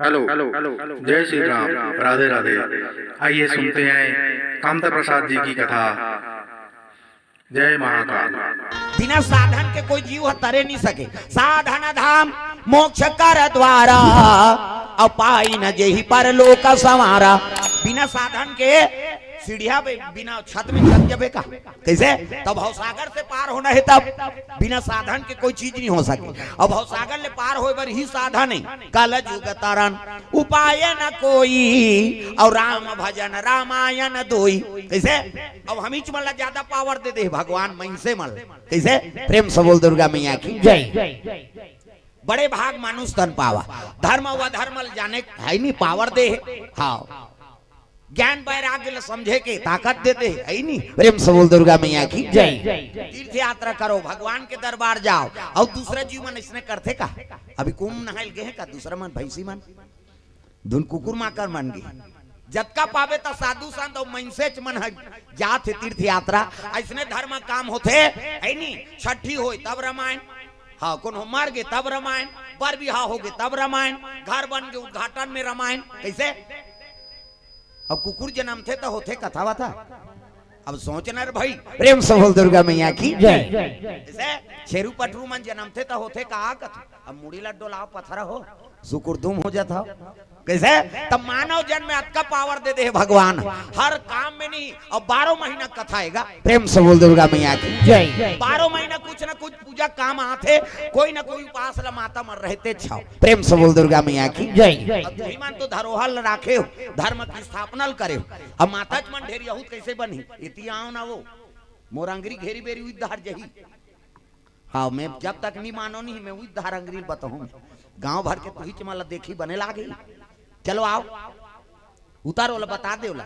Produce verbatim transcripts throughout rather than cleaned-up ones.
Hello, जय श्री राम, राधे राधे। आइए सुनते हैं कामता प्रसाद जी की कथा। जय महाकाल। बिना साधन के कोई जीव ह तरे नहीं सके। साधन धाम मोक्ष कर द्वारा, अउ पाई न जेहि परलोक संवारा। बिना साधन के सीढ़िया पे, बिना छत में चढ़ जबे का? कैसे? तब भवसागर से पार होना है, तब बिना साधन के कोई चीज नहीं हो सके। अब भवसागर ले पार होए बर ही साधन है कल युग तरन, उपाय न कोई, अउ राम भजन रामायण दोई। कैसे? अब हमीच मन ला ज्यादा पावर दे दे भगवान, मइनसे मन ला। कैसे? प्रेम से बोल दुर्गा मैया की जय। बड़े भाग मानुष तन पावा, धर्म व अधर्म ल जाने है नहीं, पावर दे है। हाँ, ज्ञान वैराग्य ल समझे के ताकत दे दे है नहीं। प्रेम से बोल दुर्गा मैया की जय। तीर्थ यात्रा करो, भगवान के दरबार जाओ, अउ दूसरा जीव मन इसने करथे का? अभी कुंभ नहाइल गए हैं का दूसरा मन, भैंसी मन, धुन कुकुर माकर मन गे। जतका पावे त साधु संत अउ मनसेच मन ह जात हे तीर्थ यात्रा। अइसने धर्म काम होथे, है नी? छठी होय तब रामायण, हाँ, कोनो मर गे तब रामायण, बर बिहाव होगे तब रामायण, घर बन के उद्घाटन में रामायण। कैसे? अब कुकुर जन्मथे त होथे कथा वथा। अब सोच न रे भाई, प्रेम से बोल दुर्गा मैया की जय। जैसे छेरू पठरू मन जन्मथे त होथे का कथा। अब मुड़ी ला डोलाव पथरा हो, सुकुर दुम हो जात हो। कैसे? तब मानव जन्म में अतका पावर दे दे हे भगवान, हर काम में नहीं। अब बारह महीना कथा आएगा। प्रेम से बोल दुर्गा मैया की जय। बारह महीना कुछ ना कुछ पूजा काम आथे, कोई ना कोई उपास ला माता मन रहते छाओ। प्रेम से बोल दुर्गा मैया की जय। अब तुही मन तो धरोहर ल राखे हो, धर्म की स्थापना ल करे हो। अब माता मन ढेर यहूद कैसे बनही? इति आओ ना वो, मोर अंगरी घेरी बेरी उद्धार जही। हाँ, मैं जब तक नहीं मानो नहीं, मैं उद्धार अंगरी बताऊँ। गांव भर के तुही मन ला देखी बने लागे। चलो आओ, उतारो ला, बता दे ला।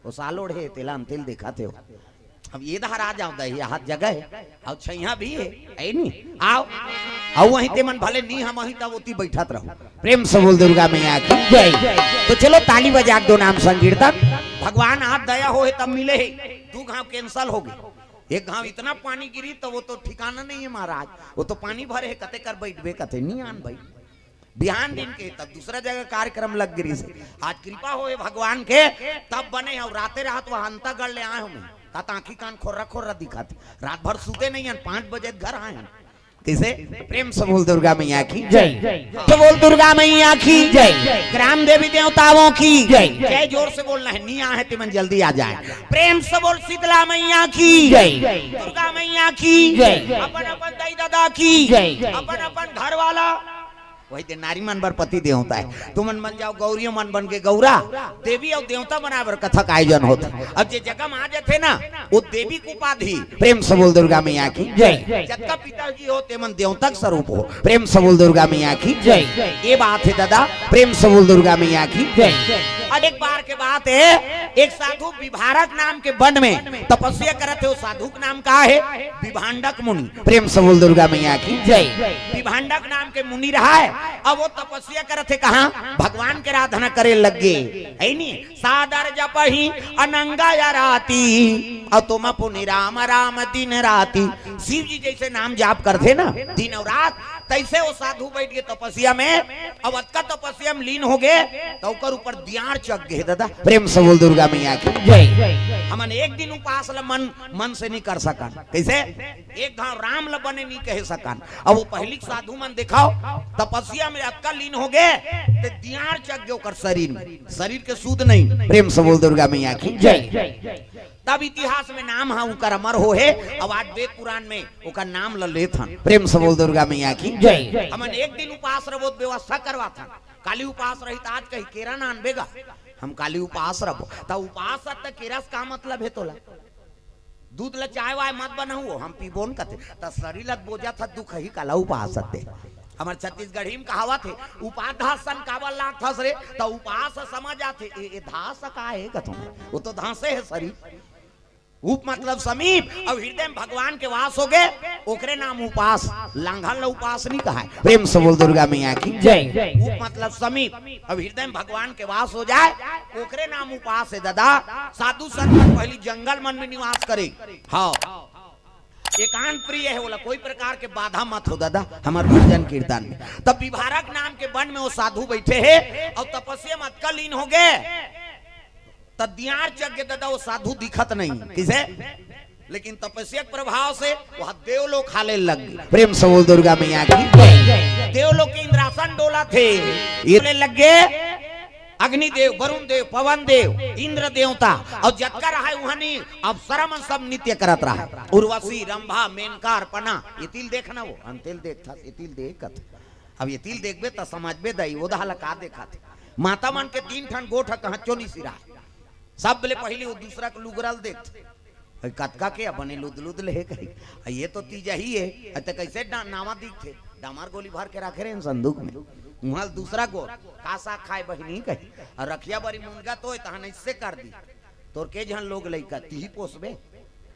वो सालोड़ है, तेला अंतिल देखा थे। अब ये धार आ जाओ दही, हाथ जगह है, और छैया भी है, है नी? आओ, आओ वहीं ते मन भले नी हम वहीं तब ओती बैठत रहो। प्रेम से बोल दुर्गा मैया की जय। तो चलो ताली बजा के दो नाम संकीर्तन। भगवान आप दया हो है तब मिले है, दू घाव कैंसिल हो गए। एक घाव इतना पानी गिरी तो वो तो ठिकाना नहीं है महाराज, वो तो पानी भरे है, कते कर बैठबे कते नहीं आन भाई। बिहान दिन के तब दूसरा जगह कार्यक्रम लग गिरी से। आज कृपा होए भगवान के, तब बने हो। राते रात वह अंतागढ़ ले आए हो मैं, तात आंखी कान खोर्रा खोर्रा दिखाते, रात भर सूते नहीं हन, पाँच बजे घर आए हन। कैसे? प्रेम से बोल दुर्गा मैया की जय। तो बोल दुर्गा मैया की जय। ग्राम देवी देवताओं की जय। जय जोर से बोलना है, नहीं आए ते मन जल्दी आ जाए। प्रेम से बोल शीतला मैया की जय। दुर्गा मैया की जय। अपन अपन दाई दादा की जय। अपन अपन घर वाला, वही ते नारी मन बर पति देवता है। तुमन मन जाओ गौरियो मन बन के गौरा, देवी और देवता बनाए बर कथा का आयोजन होता है। अब जे जगह में आ जाते ना, वो देवी की उपाधि। प्रेम से बोल दुर्गा मैया की जय। जतका पिताजी हो ते मन देवता के स्वरूप हो। प्रेम से बोल दुर्गा मैया की जय। ये बात है दादा, प्रेम से बोल दुर्गा मैया की जय। अब एक बार के बात है, एक साधु विभारक नाम के वन में तपस्या करत है। वो साधु के नाम का है? विभांडक मुनि। प्रेम से बोल दुर्गा मैया की जय। विभांडक नाम के मुनि रहा है। अब वो तपस्या करत है कहाँ? भगवान के आराधना करे लग गए, है नी? सादर जपहि अनंगा या राती, अउ तुम पुनि राम राम दिन राती। शिव जी जैसे नाम जाप करथे ना दिन और रात, तैसे वो साधु बैठ के तपस्या में, अब अतका तपस्या में लीन हो गए, तो ओकर ऊपर दियार चढ़ गए दादा। प्रेम से बोल दुर्गा मैया की जय। हमन एक दिन उपास ल मन, मन से नहीं कर सकन। कैसे? एक घाव राम ल बने नहीं कहे सकन। अब वो पहली के साधु मन देखाओ, तपस्या में अतका लीन हो गए, ते दियार चढ़ गए ओकर शरीर में, शरीर के सूध नहीं। प्रेम से बोल दुर्गा मैया की जय। तब इतिहास में नाम है उनकर अमर हो है। अब आज वेद पुराण में ओकर नाम ल लेत हन। प्रेम से बोल दुर्गा मैया की जय। हमन एक दिन उपास रबो त व्यवस्था करवात हन। काली उपास रही त आज कही केरा ना आनबे गा, हम काली उपास रबो। त उपास त केरा से का मतलब है तोला? दूध ल चाय वाय मत बनाऊ, हम पीबो न कथे। त शरीर ल बोजा था दुख ही काला उपास ते। हमर छत्तीसगढ़ी में कहावत है, उपास धासन काबर लागथस रे, त उपास समझ आथे, ए, ए धास का है कथों? वो तो धासे है शरीर। उप मतलब समीप, अब हृदय में भगवान के वास हो गए, ओकरे नाम उपास। लांघन ल उपास नहीं कहा है। प्रेम से बोल दुर्गा मैया की जय। उप मतलब समीप, अब हृदय में भगवान के वास हो जाए, ओकरे नाम उपास है दादा। साधु संत मन पहली जंगल मन में निवास करे। हाँ, एकांत प्रिय हे, ओला कोई प्रकार के बाधा मत हो दादा, हमर भजन कीर्तन में। तब विभारक नाम के वन में वो साधु बैठे हे अउ तपस्या में अतका लीन हो गे, त दियार चक गे दादा, वो साधु दिखत नहीं। किसे? लेकिन तपस्या के प्रभाव से वह देवलोक हाले लग गे। प्रेम से बोल दुर्गा मैया की जय। देवलोक के इंद्रासन डोलथे, ये बोले लग गे, अग्निदेव, वरुण देव, पवन देव, इंद्र देवता अउ जतका रहय उहां नी, अप्सरा मन सब नृत्य करत रहय। उर्वशी, रंभा, मेनका, अर्पणा, ये तिल देखना वो, हम तिल देखथस, ये तिल देखत। अब ये तिल देखबे त समझबे दई, वो दहा ला का देखत। माता मन के तीन ठन गोठ ह कहांचो नी सिराय। सब ले पहिली वो दूसरा के लुगरा ल देखत। अरे कतका के बने लुद लुद ले कही। अरे ये तो तीजा ही हे। अरे त कैसे डा-, नावा दिखथे? डामर गोली भर के राखे रहे संदूक में। उहां दूसरा गोठ, का साग खाय बहिनी कही। अउ रखिया बरी मुनगा तो तहन ऐसे कर दी। तोर के झन लोग लइका, तिही पोसबे?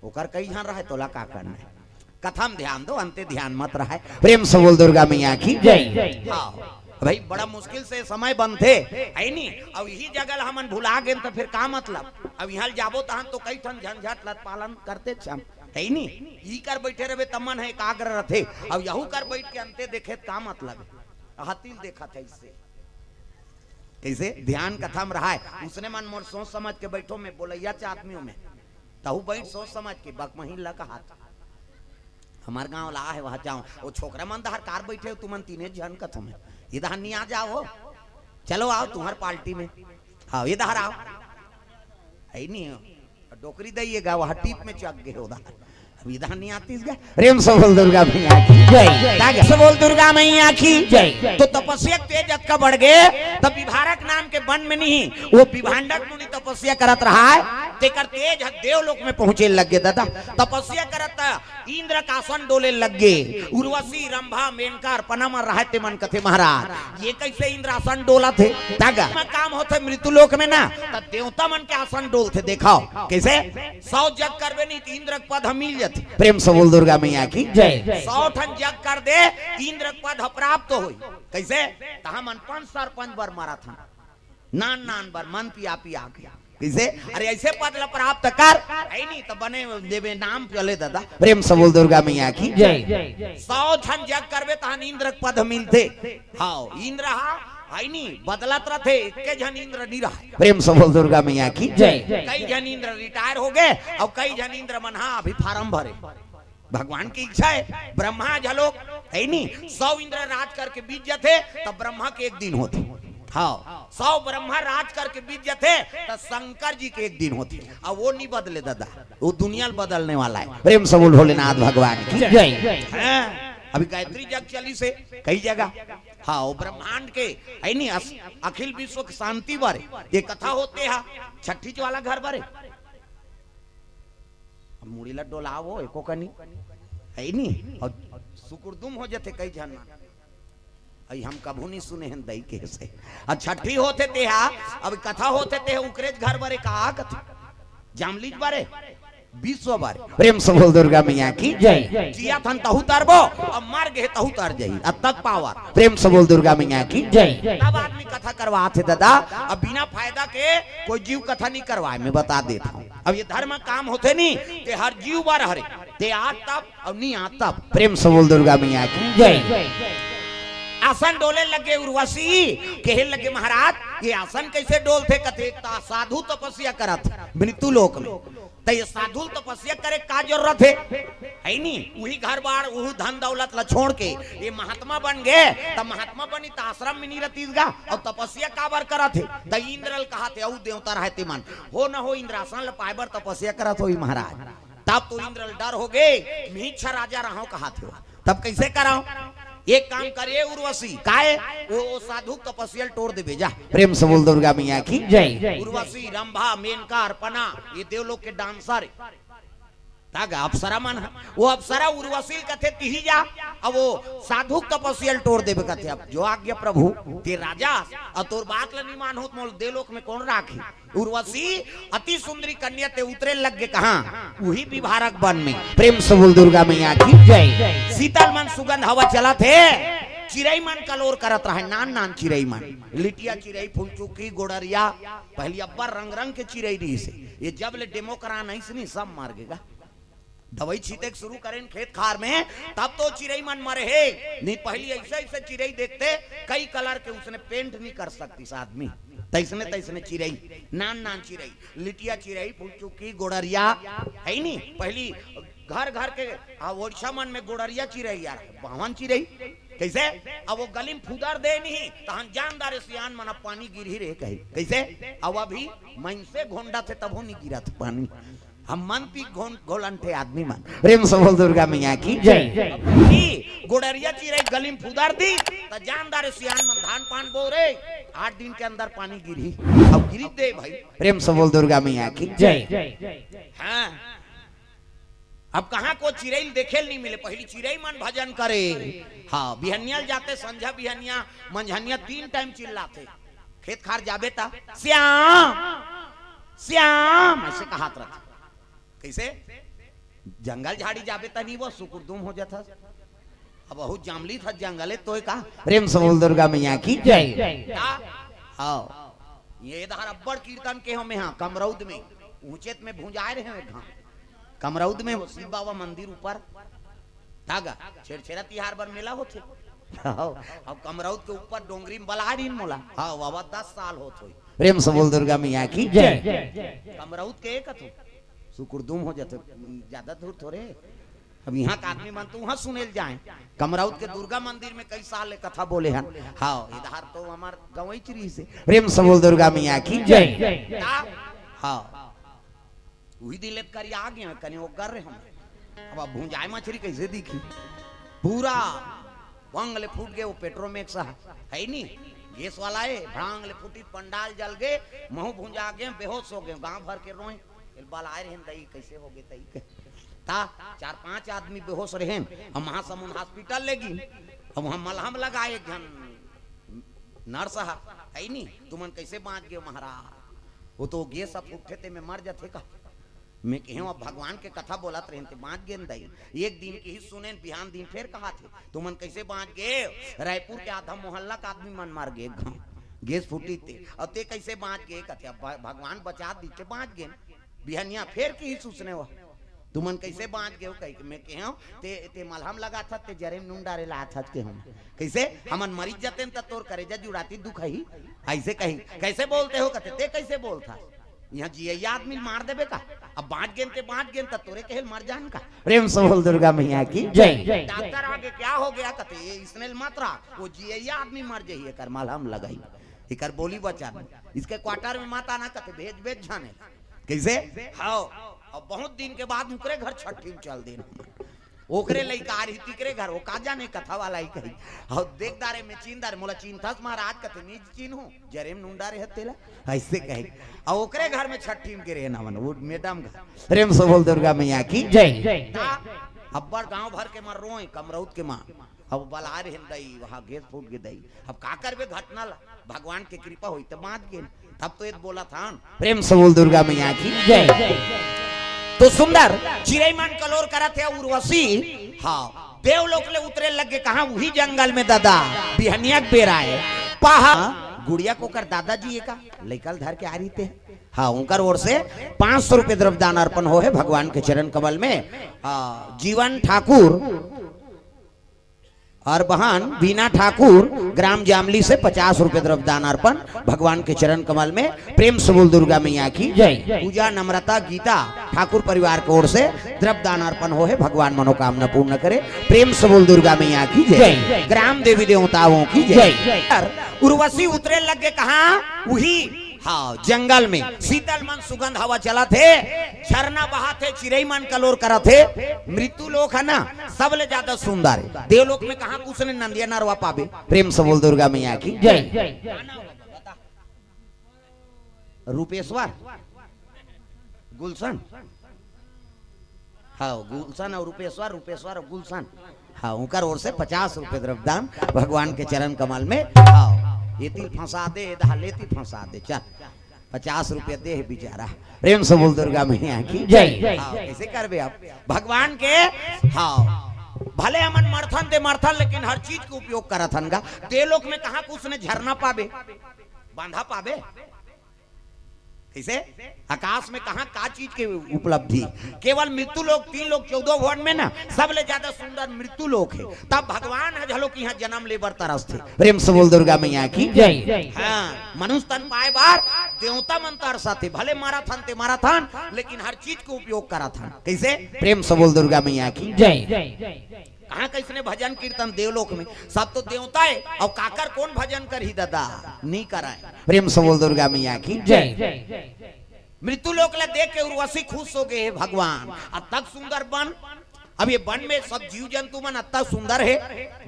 ओकर कई झन रहय, तोला का करना हे? कथा म ध्यान दो, अंते ध्यान मत रहय। प्रेम से बोल दुर्गा मैया की जय। हाँ। भाई, बड़ा मुश्किल से समय बनथे, हे नी? अउ इही जगह ल हमन भुला गेन, त फिर का मतलब? अब इहां ल जाबो, तहन तो कई ठन झंझट ल पालन करते छम, हे नी? ई कर बैठे रहबे, त मन हे एकाग्र रथे। अब यहू कर बैठ के अंते देखे, त का मतलब हे? हाथी ल देखत हे इससे। कैसे? ध्यान कथा म रहय, उसने मन मोर सोच समझ के बैठो में, बोलैया च आदमियों में। तहू बैठ सोच समझ के, बकमही ल कहत। हमर गांव ला हे, वहां जाओ, वो छोकरा मन दहर कार बैठे हो, तुमन तीने झन कथो में, इधर नहीं आ जाओ, चलो आओ तुम्हार पार्टी में, हाँ, इधर आओ, हे नी हो, डोकरी दइएगा, वहां टीप में चक गे हो उधर, अब इधर नहीं आतीस गा। प्रेम से बोल दुर्गा मैया की जय। तागे से बोल दुर्गा मैया की जय। तो तपस्या के तेज अतका बढ़ गे, तब विभारक नाम के वन में नहीं, वो विभांडक मुनि तपस्या करत रहय, तेकर तेज ह देवलोक में पहुंचे लग गे दादा। तपस्या करत इंद्र का आसन डोले लग गे। उर्वशी, रंभा, मेनका, अर्पणा मन रहय, ते मन कथे, महाराज, ये कैसे इंद्रासन डोलत हे? तागा म काम होथे मृत्यु लोक में ना, त देवता मन के आसन डोलथे। देखव कैसे? सौ जग करबे नहीं त इंद्र के पद ह मिल जथे। प्रेम से बोल दुर्गा मैया की जय। सौ ठन जग कर दे, इंद्र के पद ह प्राप्त होई। कैसे? त हमन पंच सरपंच बर मरत हन, नान नान बर मन पिया पिया के। कैसे? अरे ऐसे पद ल प्राप्त कर, हे नी त बने देबे नाम चले दादा। प्रेम से बोल दुर्गा मैया की जय। सौ झन जग करबे तहन इंद्र के पद मिलथे। हाँ, इंद्र हा, हे नी, बदलत रथे, एके झन इंद्र नी रहय। प्रेम से बोल दुर्गा मैया की जय। कई झन इंद्र रिटायर हो गे, अउ कई झन इंद्र मन हा अभी फार्म भरे। भगवान की इच्छा हे, ब्रह्मा झलोक, हे नी, सौ इंद्र राज करके बीत जथे, त ब्रह्मा के एक दिन होथे। हाँ, सौ ब्रह्मा राज करके बीत जथे, त शंकर जी के एक दिन होथे। अब वो नी बदले दादा, वो दुनिया ल बदलने वाला हे। प्रेम से बोल भोलेनाथ भगवान की जय। हाँ, अभी गायत्री जग चलिस हे कई जगह। हाँ, वो ब्रह्मांड के, हे नी, अस-, अखिल विश्व के शांति बर ये कथा होथे हा, छठी वाला घर बर। अब मुड़ी ला डोलावो, एको कनी, हे नी? अउ सुकुरदुम हो जथे कई झन मन। अई हम कभू नी सुने हन दई के से। अउ छठी होथे तेहा, अब कथा होथे तेहा उकरेच घर बरे का कथे? जामलीच बरे, विश्व बरे। प्रेम से बोल दुर्गा मैया की जय। जियत हन तहू तरबो, अब मर गे तहू तर जाही। अतक पावर। प्रेम से बोल दुर्गा मैया की जय। तब आदमी कथा करवाथे दादा, अब बिना फायदा के कोई जीव कथा नी करवाय, मैं बता देत हंव। अब ये धर्म काम होथे नी, ते हर जीव बर हरे, ते आत तब अउ नी आत तब। प्रेम से बोल दुर्गा मैया की जय। आसन डोले लगे उर्वशी, कहे लगे महाराज, ये आसन कैसे डोलथे? कथे, "एक त साधु तपस्या करत मृत्यु लोक में, त ये साधु तपस्या करे का जरूरत हे?" हे नी, उही घर बार, उही धन दौलत ला छोड़ के ये महात्मा बन गे, त महात्मा बनी त आश्रम में नी रतीस गा, अउ तपस्या काबर करत हे? त इंद्र ल कहा थे, अउ देवता रहे ते मन, हो न हो इंद्रासन ल पाए बर तपस्या करत होही महाराज। तब तो इंद्र ल डर हो गे, मिहिच्छ राजा रहव कहा थे। तब कैसे करव? एक काम करे उर्वशी, काय? वो, वो साधु तपस्या ल टोर देबे जा। प्रेम से बोल दुर्गा मैया की जय। उर्वशी, रंभा, मेनका, अर्पणा, ये देवलोक के डांसर हे। तागा अप्सरा मन ह, वो अप्सरा उर्वशी ल कथे तिही जा, अब वो साधु तपस्या ल टोर देबे कथे। अब जो आज्ञा प्रभु, ते राजा, अउ तोर बात ल नी मानहूं त मोल देवलोक में कोन राखही? उर्वशी अति सुंदरी कन्या ते उतरे लग गे कहां? उही विभारक वन में। प्रेम से बोल दुर्गा मैया की जय। शीतल मन सुगंध हवा चलत हे, चिरई मन कलोर करत रहे, नान नान चिरई मन, लिटिया चिरई, फुलचुकी, गोड़रिया, पहली अब्बड़ रंग रंग के चिरई रहिस हे। ये जब ले डेमोक्रान आइस नी, सब मर गे गा। दवाई छीते के शुरू करेन खेत खार में, तब तो चिरई मन मरे हे। नहीं, पहली ऐसे ऐसे चिरई देखते, कई कलर के, उसने पेंट नहीं कर सकती आदमी। तैसने तैसने चिरई, नान नान चिरई, लिटिया चिरई, फुलचुकी, गोड़रिया, है नी? पहली घर घर के, आ, ओडिशा मन में गोड़रिया चिरई यार, बावन चिरई। कैसे? अब वो गली में फुदर दे नहीं, तहन जानदारे सियान मन अब पानी गिरही रे कही। कैसे? अब अभी मनसे घोंडा थे तभो नहीं गिरा था पानी। हम मन पी घोन घोलन थे आदमी मन। प्रेम से बोल दुर्गा मैया की जय। की गोड़रिया चिरई गली में फुदर दी, त जानदारे सियान मन धान पान बो रे, आठ दिन के अंदर पानी गिरही। अब गिरी दे भाई। प्रेम से बोल दुर्गा मैया की जय। हाँ, अब कहाँ को चिरई देखे नहीं मिले, पहली चिरई मन भजन करे। हाँ, बिहनिया ल जाते, संझा बिहनिया मंझनिया तीन टाइम चिल्लाथे। खेत खार जाबे ता श्याम, श्याम ऐसे कहात रहथे। कैसे? जंगल झाड़ी जाबे ता नहीं, वो सुकुरदुम हो जाता। अब बहुत जामली था जंगले तोय का। प्रेम से बोल दुर्गा मैया की जय। का? हाँ, ये धार अब्बड़ कीर्तन के हो में, हाँ, कमरौद में ऊंचेत में भुंजाए रहे हो एक घाम। कमरौद में वो शिव बाबा मंदिर ऊपर धागा छेरछेरा तिहार बर मेला होथे। हाँ, अब कमरौद के ऊपर डोंगरी में बला रहीन मोला। हाँ बाबा, दस साल होत होई। प्रेम से बोल दुर्गा मैया की जय। कमरौद के एक अथु सुकुरदुम हो जाथे, ज्यादा दूर थोड़े। अब यहाँ का आदमी मन तो वहाँ सुने ल जाए। कमरौद के दुर्गा मंदिर में कई साल ले कथा बोले हन। हाँ, इधर तो हमार गंवई चिरी से। प्रेम से बोल दुर्गा मैया की जय। का? हाँ, उही दिन ले करिया आ गए, कने वो कर रहे हम। अब, अब भुंजाए मछरी कैसे दिखी? पूरा भांग ले फूट गए, वो पेट्रोमेक्स है, है नी? गैस वाला है, भांग ले फूटी, पंडाल जल गए, महू भुंजा गए, बेहोश हो गए, गांव भर के रोए। एल बलाए रहे दई, कैसे हो गए तई के? ता चार पांच आदमी बेहोश रहे, हम महासमुंद हॉस्पिटल ले गई। अब हम मलहम लगाए, एक झन नर्स हा, है नी? तुमन कैसे बांच गए महाराज? वो तो गैस अब उठे ते में मर जाथे का? मैं कहे, अब भगवान के कथा बोलत रहे ते बांच गेन दई। एक दिन के ही सुने, बिहान दिन फेर कहा थे, तुमन कैसे बांच गए? रायपुर के आधा मोहल्ला का आदमी मन मर गए, गाँव गैस फूटी ते, और ते कैसे बांच गए? कथे, अब भ-, भगवान बचा दी ते बांच गेन। बिहनिया फेर की ही सुसने हुआ, तुमन कैसे बांच गए हो? कही के मैं कहे हूँ, ते, ते मलहम लगा था, ते जरे में नून डारे ला था के हम। कैसे? हमन मरीज जाते हैं त तोर करेजा जुड़ाती दुख ही। ऐसे कही, कैसे बोलते हो? कहते, ते कैसे बोल था? यहाँ जियैया आदमी मार देबे का? अब बांच गेन ते बांच गेन त तोरे कहेल मर जान का? प्रेम से बोल दुर्गा मैया की जय। डॉक्टर आगे क्या हो गया? कहते, ये इसने मत रहा, वो जियैया आदमी मर जाइए कर मलहम लगाई। एकर बोली बचन, इसके क्वार्टर में मत आना कहते, भेज भेज जाने। कैसे? हाँ, अब बहुत दिन के बाद उकरे घर छठी में चल देन। ओकरे लइका आ रही तिकरे घर, वो का जाने कथा वाला ही कही। और देख दारे में चीन दारे, मोला चीन थस महाराज कहते, नीज चीन हूँ, जरे में नून डारे हत्ते ला, ऐसे कहे। और ओकरे घर में छठी में गिरे ना मन, वो मैडम घर। प्रेम से बोल दुर्गा मैया की जय। ता अब्बड़ गांव भर के मन रोए, कमरौत के माँ। अब बला रहे दई, वहाँ गैस फूट के दई। अब का करबे घटना ला, भगवान के कृपा होई त बांच गेन। तब तो ये बोला था, प्रेम से बोल दुर्गा मैया की जय। तो सुंदर चिरई मन कलोर करत हे उर्वशी। हाँ, देवलोक ले उतरे लग गे कहाँ, उही जंगल में दादा, बिहनिया के बेरा है। पहा गुड़िया के ओकर दादाजी एका लइका ल धर के आ रही थे। हाँ, उनकर ओर से पाँच सौ रुपये द्रव्य दान अर्पण हो है भगवान के चरण कमल में। हाँ, जीवन ठाकुर और बहन बीना ठाकुर, ग्राम जामली से पचास रुपये द्रव्य दान अर्पण भगवान के चरण कमल में। प्रेम से बोल दुर्गा मैया की जय। पूजा नम्रता गीता ठाकुर परिवार की ओर से द्रव्य दान अर्पण हो है, भगवान मनोकामना पूर्ण करे। प्रेम से बोल दुर्गा मैया की जय। जय। ग्राम देवी देवताओं की जय। जय। उर्वशी उतरे लग गे कहाँ, उही हाँ, जंगल में शीतल मन सुगंध हवा चलत हे, झरना बहत हे, चिरई मन कलोर करत हे। मृत्यु लोक है ना, सबले ज्यादा सुंदर है। देवलोक में कहाँ कुछ ने नंदिया नरवा पाबे। प्रेम से बोल दुर्गा मैया की जय। रूपेश्वर, गुलशन, हाँ, गुलशन और रूपेश्वर, रूपेश्वर और गुलशन। हाँ, उनकर ओर से पचास रुपये द्रव्य दान भगवान के चरण कमल में। हाँ, ये तिल फंसा दे, ये दहा लेती फंसा दे, चल, पचास रुपये दे है बेचारा। प्रेम से बोल दुर्गा मैया की जय। हाँ, कैसे करबे आप भगवान के? हाँ, भले हमन मरथन ते मरथन, लेकिन हर चीज के उपयोग करत हन गा। देवलोक में कहाँ कुछ ने झरना पाबे, बांधा पाबे? कइसे? आकाश में कहाँ का चीज के उपलब्धि? केवल मृत्यु लोक, तीन लोक चौदह भुवन में ना, सबले ज्यादा सुंदर मृत्यु लोक हे। तब भगवान ह घलो कि इहाँ जन्म ले बर तरसथे। प्रेम से बोल दुर्गा मैया की। जय। हाँ, मनुष्य तन पाए बर देवता मन तरसथे। भले मरत हन ते मरत हन, लेकिन हर चीज के उपयोग करत हन। कइसे? प्रेम से बोल दुर्गा मैया की। जय। कहाँ कइसने भजन कीर्तन देवलोक में? सब तो देवता हे। अउ काकर कोन भजन करही ददा? नइ करय। प्रेम से बोल दुर्गा मैया की। जय। मृत्यु लोक ला देख के उर्वशी खुश हो गे, "हे भगवान, अतक सुंदर बन।" अब ये बन में सब जीव जंतु मन अतक सुंदर हे,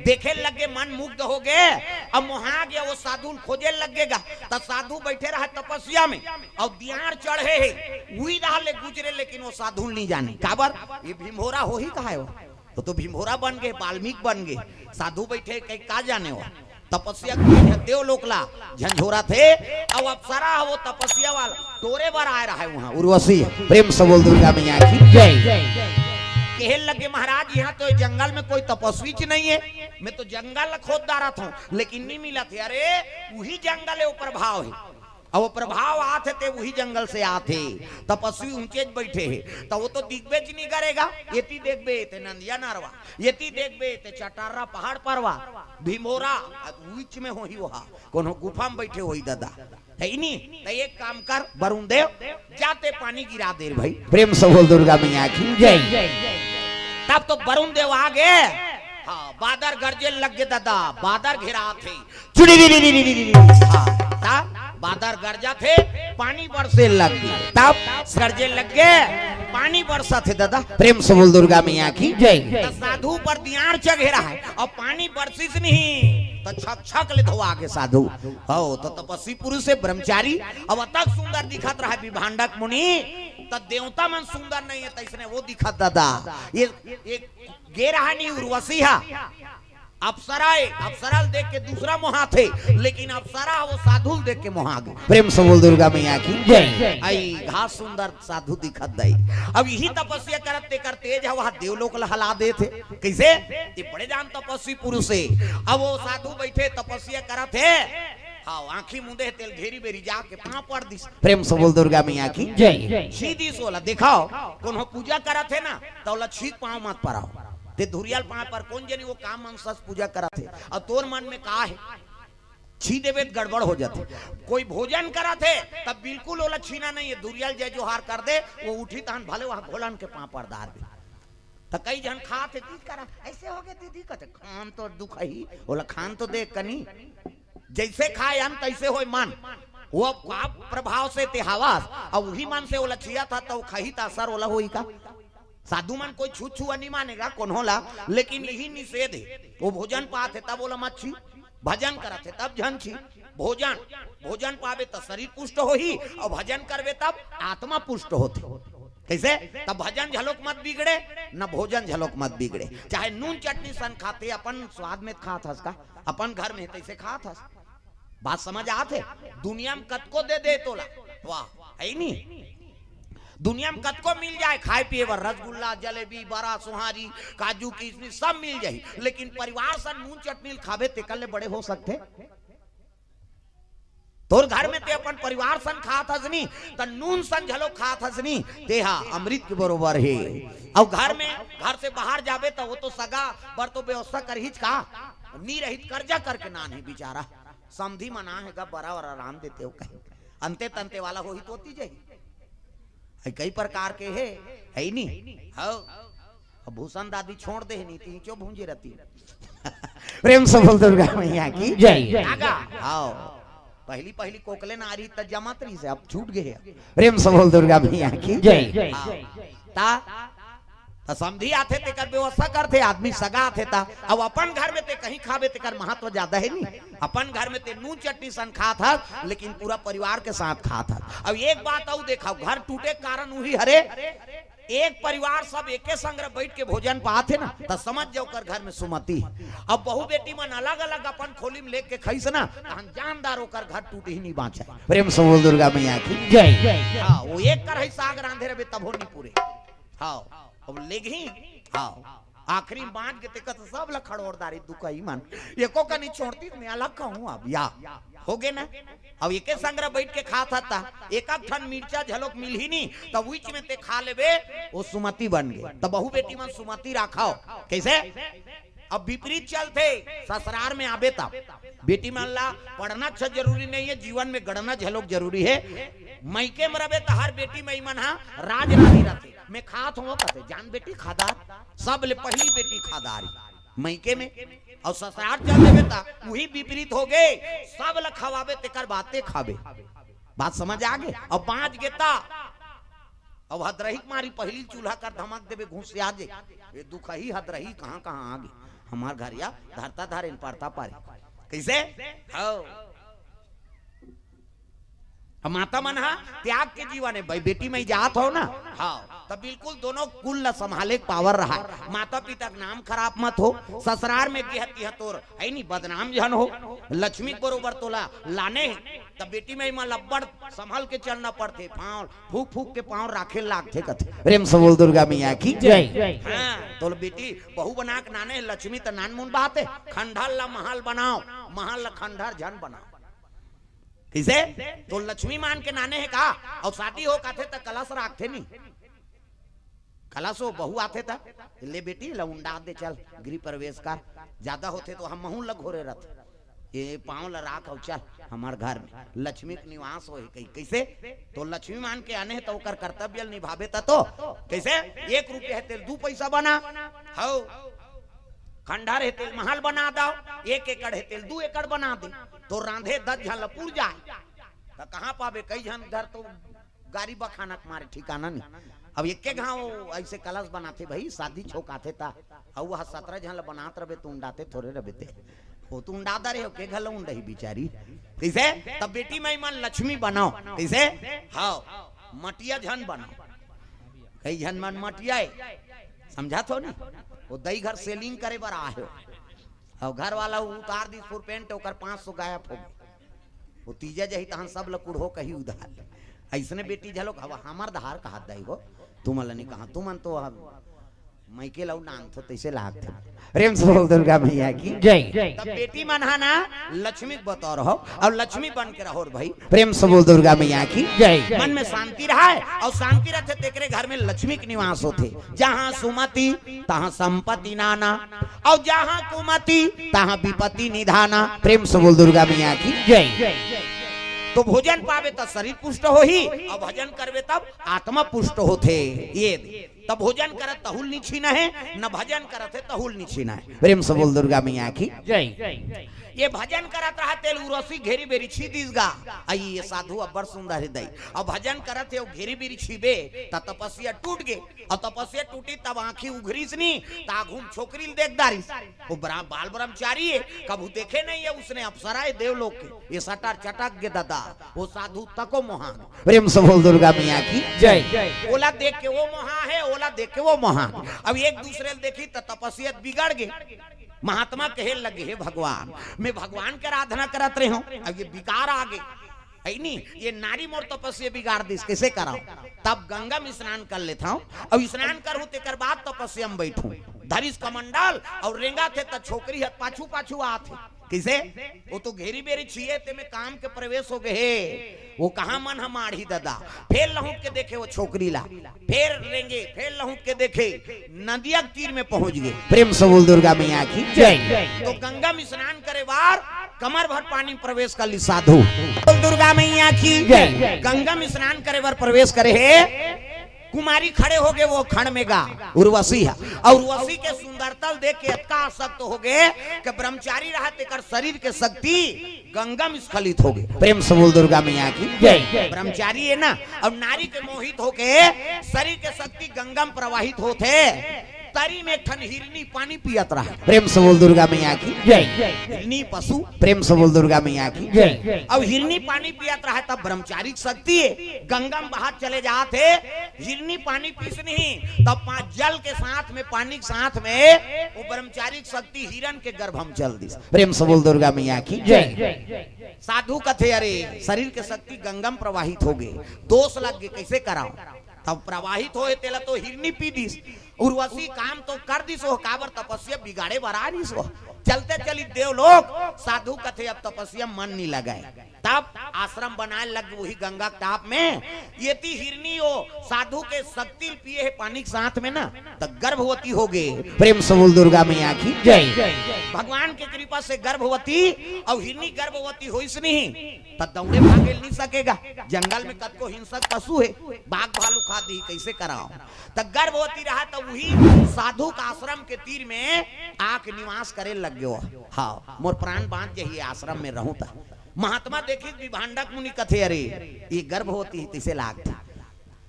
देखे लग गे, मन मुग्ध हो गे। अब मोहा गे, वो साधु ल खोजे लग गे गा। त साधु बइठे रहय तपस्या में, अउ दियार चढ़े हे, उही डहर ले गुजरे, लेकिन वो साधु ल नइ जाने। काबर? ये भीमभोरा होही कहाय वो। वो तो भीमभोरा बन गे, वाल्मीकि बन गे, साधु बइठे कहीं का जाने वो। तपस्या के देवलोक ला झंझोरथे, अउ अप्सरा ह वो तपस्या वाला टोरे बर आय रहय उहाँ, उर्वशी। प्रेम से बोल दुर्गा मैया की। जय। कहे लगे, "महाराज, इहाँ तो ये जंगल में कोई तपस्वी च नइ हे, मैं तो जंगल ला खोद डारत हँव, लेकिन नइ मिलत हे।" अरे, उही जंगल हे, वो प्रभाव हे। अउ वो प्रभाव आत हे, ते उही जंगल से आत हे। तपस्वी ऊँचे बइठे हे, त वो तो दिखबे च नइ करे गा। एती देखबे, ते नंदिया नरवा, एती देखबे, ते चटर्रा पहाड़ परवा, भीमभोरा, अब बीच में होही, वो कोनो गुफा में बइठे होही ददा। हे नी? त एक काम कर, वरुण देव, जा ते पानी गिरा दे रे भई। प्रेम से बोल दुर्गा मैया की। जय। तब तो वरुण देव आ गे। हाँ, बादर गरजे लग गे ददा, बादर घेराथे। चुड़ी री री री री री री। हाँ, तब बादर गरजाथे, पानी बरसे लग गे। तब गरजे लग गे, पानी बरसथे ददा। प्रेम से बोल दुर्गा मैया की। जय। त साधु पर दियार चघे रहय, अउ पानी बरसिस नहीं, त छक छक ले धोवा गे साधु। हव, त तपस्वी पुरुष हे, ब्रह्मचारी, अउ अतक सुंदर दिखत रहय विभांडक मुनि, त देवता मन सुंदर नइ हे, तइसने वो दिखत ददा। ये, ये गे रहय नी उर्वशी ह, अप्सरा हे, अप्सरा ल देख के दूसरा मोहाथे, लेकिन अप्सरा ह वो साधु ल देख के मोहा गे। प्रेम से बोल दुर्गा मैया की। जय। अई घास सुंदर साधु दिखत दई। अब इही तपस्या करत तेकर तेज ह वहाँ देवलोक ल हला देथे। कइसे? ये बड़े जान तपस्वी पुरुष हे। अब वो साधु बइठे तपस्या करत हे। हाँ, आँखी मूंदे हे, तेला घेरी बेरी जाके पाँव पड़ दिस। प्रेम से बोल दुर्गा मैया की। जय। छींदिस ओला, देखव, कोनो पूजा करत हे ना, त ओला छींक पाँव मत परव। ते धुरिया ल पाँव पर, कोन जनी वो का मनसा से पूजा करत हे, अउ तोर मन में का हे, छींक देबे त गड़बड़ हो जाथे। कोई भोजन करत हे, तब बिल्कुल ओला छीना नइ हे, धुरिया ल जय जोहार कर दे, वो उठही तहन भले वहाँ घोलन के पाँव पर डारबे। त कई झन खात हे, "दीदी करा, अइसे हो गे दीदी," कथे, "खान तो दुखही, ओला खान तो दे कनी।" जइसे खाय अन्न तइसे होय मन। वो का प्रभाव से ते हवस, अउ उही मन से ओला छियत हस, त वो खही त असर ओला होही का? साधु मन कोई छू छुआ नइ माने गा कोनो ला, लेकिन इही निषेध हे। वो भोजन पात हे तब ओला मत छी, भजन करत हे तब झन छी। भोजन, भोजन पाबे त शरीर पुष्ट होही, अउ भजन करबे तब आत्मा पुष्ट होथे। कइसे? त भजन घलोक मत बिगड़े, न भोजन घलोक मत बिगड़े। चाहे नून चटनी सन खात हे, अपन स्वाद में खात हस का, अपन घर में तइसे खात हस। बात समझ आत हे? दुनिया में कतको दे दे तोला, वाह, हे नी? दुनिया में कतको मिल जाय खाय पिये बर, रसगुल्ला, जलेबी, बरा, सोहारी, काजू, किशमिश सब मिल जाही, लेकिन परिवार सन नून चटनी ल खाबे तेकर ले बड़े हो सकथे? तोर घर में ते अपन परिवार सन खात हस नी, त नून सन घलो खात हस नी, तेहा अमृत के बरोबर हे। अउ घर में, घर से बाहर जाबे त वो तो सगा बर तो व्यवस्था करहीच का, नी रही त कर्जा करके नान हे बिचारा। समधी मन आ हे गा, बरा वरा रांध देते हो कहीं, अंते तंते वाला होही तो ओती जाही। हे कई प्रकार के हे, हे नी? हव। अब भूषण दादी छोड़ दे हे नी, ती क्यों भूंजे रहती? प्रेम से बोल दुर्गा मैया की। जय। आगा, हव। पहली, पहली कोकले नारी त जमत रहिसे, अब छूट गे हे। प्रेम से बोल दुर्गा मैया की। जय। हव। ता, त समधी आथे तेकर व्यवस्था करथे, आदमी सगा आथे ता। अब अपन घर में ते कहीं खाबे तेकर महत्व ज्यादा हे नी। अपन घर में ते नून चटनी सन खात हस, लेकिन पूरा परिवार के साथ खात हस। अब एक बात अउ देखव, घर टूटे के कारण उही हरे, एक परिवार सब एके संग बइठ के भोजन पात हे ना, त समझ जाव ओकर घर में सुमति। अब बहू बेटी मन अलग-अलग अपन खोली में लेके खइस ना, तहन जानदार ओकर घर टूटही नी बाँचय। प्रेम से बोल दुर्गा मैया की। जय। हाँ, वो एक करही साग रांधे रहबे तभो नी पूरे। हाँ, अब लेगही, हाँ, आखिरी बांच गे तेकर सब ल खड़ोर डारिस दुखही मन। एको कनी छोड़तिस, मैं अलग खाहूं अब या। होगे ना? अब एके संग बैठ के खात हस त एक एक ठन मिर्चा झलोक मिलही नी, त उहीच में ते खा लेबे, ओ सुमति बन गे। त बहू बेटी मन सुमति राखव। कइसे? अब विपरीत चलथे, ससुरार में आबे त बेटी मन ला पढ़ना अच्छा जरूरी नहीं है, जीवन में गढ़ना झलोक जरूरी है। मइके में रबे त हर बेटी मई मन हा राज रानी रथे। मैं खात हों कथे, जान बेटी खा डार, सब ले पहिली बेटी खा डारी मइके में। अउ ससुरार चल देबे त उही विपरीत होगे, सब ल खवाबे तेकर बाते खाबे। बात समझ आगे? अउ बांच गे त अउ हदरही के मारी पहिली चूल्हा कर धमक देबे, घुसिया जे। ये दुखही हदरही कहां कहां आगे। हमार घरिया धरता धरेन परता पारे। कइसे? हव। अब माता मन हा त्याग के जीवन हे, भाई बेटी मई जात हव ना, हव, त बिल्कुल दोनों कुल ल संभाले के power रहय। माता पिता के नाम खराब मत हो, ससुरार में गे हस तिहां तोर हे नी बदनाम झन हो। लक्ष्मी के बरोबर तोला लाने हे, त बेटी मई मन ल अब्बड़ संभल के चलना पड़थे। पांव फूंक फूंक के पांव राखे लागथे कथे। प्रेम से बोल दुर्गा मैया की जय। हां, तोला बेटी बहू बना के लाने हे, लक्ष्मी त नानमुन बात हे, खंडहर ल महल बनाव, महल ल खंडहर झन बनाव। कइसे? तोला लक्ष्मी मान के लाने हे का? अउ शादी हो कथे त कलश राखथे नी। कलश हो, बहू आथे त, "ले बेटी, ल उंडा दे, चल, गृह प्रवेश कर। ज्यादा होथे त हमहू ल घोरे रथ। ये पांव ल राख अउ चल, हमर घर में लक्ष्मी के निवास होही," कही। कइसे? तोला लक्ष्मी मान के लाने हे त ओकर कर्तव्य ल निभाबे त तो। कइसे? एक रुपया हे तेला दू पइसा बना। हव। खंडहर हे तेला महल बना दव, एक एकड़ हे तेला दू एकड़ बना दे। तोर रांधे दस झन ल पुर जाय, त कहां पाबे? कई झन घर तो गारी बखाना के मारे ठिकाना नहीं। अब एके घांव अइसे कलश बनाथे भाई, शादी छोकाथे त, अउ वह सतरा झन ल बनात रबे त उंडाते थोरे रबे ते। ओ तो उंडा डारे हो, के घर ल उंडही बिचारी। कइसे? तब बेटी मई मन लक्ष्मी बनाव। कइसे? हव, मटिया झन बनाव। कई झन मन मटिया हे, समझत हो नी? ओ दई घर selling करे बर आय हो। अउ घर वाला उतार दिस full pant, ओकर पांच सौ गायब होगे। ओ तीजा जही तहन सब ल कुढ़ो कही उधार। अइसने बेटी झलोक हव, हमर धार कहत दई हो, तुमन ल नी कहा, तुमन तो अब मइके ल अउ नानथो तइसे लागथे। प्रेम से बोल दुर्गा मैया की जय। तब बेटी मन हा ना लक्ष्मी के बतौर हो अउ लक्ष्मी बन के रहो रे भाई। प्रेम से बोल दुर्गा मैया की जय। मन में शांति रहय अउ शांति रथे तेकरे घर में लक्ष्मी के निवास होथे। जहां सुमति तहां संपत्ति नाना, अउ जहां कुमति तहां विपत्ति निधाना। प्रेम से बोल दुर्गा मैया की जय। तो भोजन पाबे त शरीर पुष्ट होही, अउ भजन करबे तब आत्मा पुष्ट होथे। ये त भोजन करत तहू ल नी छीना हे, न भजन करत हे तहू ल नी छीना हे। प्रेम से बोल दुर्गा मैया की जय। ये भजन करत रहय तेला उर्वशी घेरी बेरी छी दिस गा। अई ये साधु अब्बड़ सुंदर हे दई। अब भजन करत हे, अउ घेरी बेरी छीबे, त तपस्या टूट गे। अउ तपस्या टूटिस तब आंखी उघरिस नी, त आघू म छोकरी ल देख डारिस। ओ ब्रा-, बाल ब्रह्मचारी हे, कभू देखे नहीं हे उसने अप्सरा हे देवलोक के। ये सटर चटक गे ददा, ओ साधु तको मोहा गे। प्रेम से बोल दुर्गा मैया की जय। ओला देख के ओ मोहा हे, ओला देख के ओ मोहा गे। अब एक दूसरे ल देखिस त तपस्या बिगड़ गे। महात्मा कहे लगे, "हे भगवान, मैं भगवान के आराधना करत रहे हों, अब ये बिगाड़ आ गे।" हे नी, ये नारी मोर तपस्या बिगाड़ दिस, कइसे करंव? तब गंगा म स्नान कर लेथंव, अउ स्नान करहूं तेकर बाद तपस्या म बइठहूं। धरिस कमंडल अउ रेंगत हे त छोकरी ह पाछू पाछू आत हे। कइसे? ओ तो घेरी बेरी छिये, तेमे काम के प्रवेश हो गे हे। ओ कहां मन ह माढ़ही ददा, फेर लहुट के देखे ओ छोकरी ला, फेर रेंगे, फेर लहुट के देखे, नदिया के तीर में पहुंच गे। प्रेम से बोल दुर्गा मैया की जय। तो गंगा म स्नान करे बर कमर भर पानी प्रवेश कर लिस साधु। बोल दुर्गा मैया की जय। गंगा म स्नान करे बर प्रवेश करे हे, कुमारी खड़े हो गे ओ खंड में गा, उर्वशी ह। अउ उर्वशी के सुंदरता ल देख के अतका आसक्त हो गे कि ब्रह्मचारी रहय तेकर शरीर के शक्ति गंगा म स्खलित हो गे। प्रेम से बोल दुर्गा मैया की जय। ब्रह्मचारी हे ना, अउ नारी के मोहित होके शरीर के शक्ति गंगा म प्रवाहित होथे। तरी में एक ठन हिरनी पानी पियत रहय। प्रेम से बोल दुर्गा मैया की जय। हिरनी पशु, प्रेम से बोल दुर्गा मैया की जय। अउ हिरनी पानी पियत रहय, तब ब्रह्मचारी के शक्ति गंगा म बहत चले जात हे। हिरनी पानी पीस नहीं, तब पा-, जल के साथ में, पानी के साथ में ओ ब्रह्मचारी के शक्ति हिरन के गर्भ म चल दिस। प्रेम से बोल दुर्गा मैया की जय। साधु कथे, "अरे, शरीर के शक्ति गंगा म प्रवाहित हो गे, दोष लग गे, कइसे करंव?" तब प्रवाहित होय तेला तो हिरनी पी दिस, उर्वशी काम तो कर दिस हो, काबर तपस्या बिगाड़े बर आ रहिस हो। चलते चली देवलोक, साधु कथे अब तपस्या मन नहीं लगाए। तब आश्रम बनाए लग वही गंगा के टाप में। ये ती हिरनी हो साधु के शक्ति पिए हे पानी के साथ में ना, त गर्भवती हो गए। प्रेम से बोल दुर्गा मैया की जय। भगवान के कृपा से गर्भवती, और हिरनी गर्भवती होइस नहीं त दौड़े भागे नहीं सकेगा। जंगल में कतको हिंसक पशु है, बाघ भालू खा दी, कैसे कराओ? त गर्भवती रहा त वही साधु का आश्रम के तीर में आके निवास करे लग गयो। हाँ, मोर प्राण बांच जही आश्रम में रहूं त। महात्मा देखिस विभांडक मुनि कथे, अरे ये गर्भवती है, तिसे लागथे।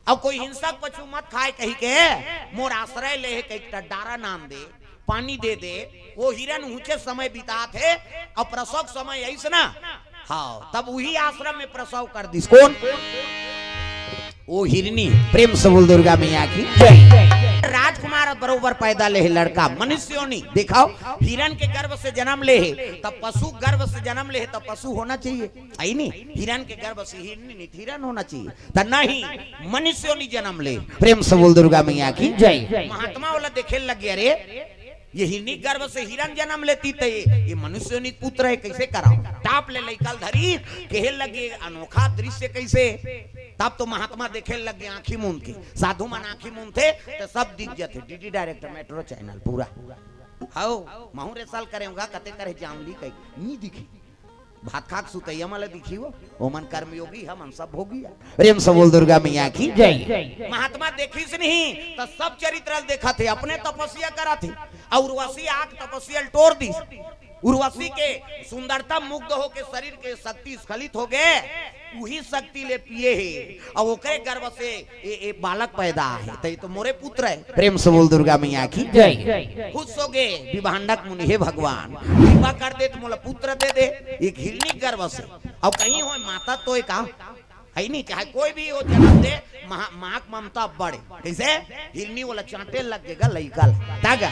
अब कोई हिंसक पशु मत खाए कही के मोर आश्रय ले हे, कही के डारा नाम दे, पानी दे दे। वो हिरन ऊंचे समय बितात हे, और प्रसव समय ऐस ना। हाँ, तब वही आश्रम में प्रसव कर दिस। कौन? वो हिरनी। प्रेम से बोल दुर्गा मैया की जय। राजकुमार बरोबर पैदा ले हे लड़का, मनुष्य योनि। दिखाओ, हिरन के गर्भ से जन्म ले हे, तब पशु गर्भ से जन्म ले हे, तब पशु होना चाहिए, है नहीं? हिरन के गर्भ से हिरनी नहीं, हिरन होना चाहिए, त नहीं, मनुष्य योनि जन्म ले। प्रेम से बोल दुर्गा मैया की जय। महात्मा वाला देखे लग गया, अरे ये हिरनी गर्भ से हिरन जन्म लेती त ये, ये मनुष्य योनि पुत्र है, कैसे कराओ? टाप ले लइका ल धरी, कहे लगे अनोखा दृश्य कैसे। तब तो महात्मा देखे लग गए आंखी मूंद के, साधु मन आंखी मूंदथे त सब दिख जाथे। डीडी डायरेक्ट मेट्रो चैनल पूरा। हौ, महू रे साल करे होगा, कते करे जामली कही, नी दिखी। भात खाक सुतैया मन ल दिखी हो, ओमन कर्मयोगी, हमन सब भोगी आ। प्रेम से बोल दुर्गा मैया की जय। महात्मा देखिस नहीं त सब चरित्र ल देखत हे, अपने तपस्या करत हे, और उर्वशी आके तपस्या ल टोर दिस। उर्वशी के सुंदरता मुग्ध होके शरीर के शक्ति स्खलित हो गए, वही शक्ति ले पिए हे, और ओकरे गर्भ से ए, ए बालक पैदा हे, त ये तो मोरे पुत्र है। प्रेम से बोल दुर्गा मैया की जय। खुश हो गए विभांडक मुनि, हे भगवान, कृपा कर दे त मोला पुत्र दे दे, एक हिरनी गर्भ से। और कहीं हो माता तो एक आ, है नहीं, चाहे कोई भी हो जन्म दे, माँ, माँ के ममता बड़े। कैसे? हिरनी वाला चांटे लग गएगा लइका ला। तागा।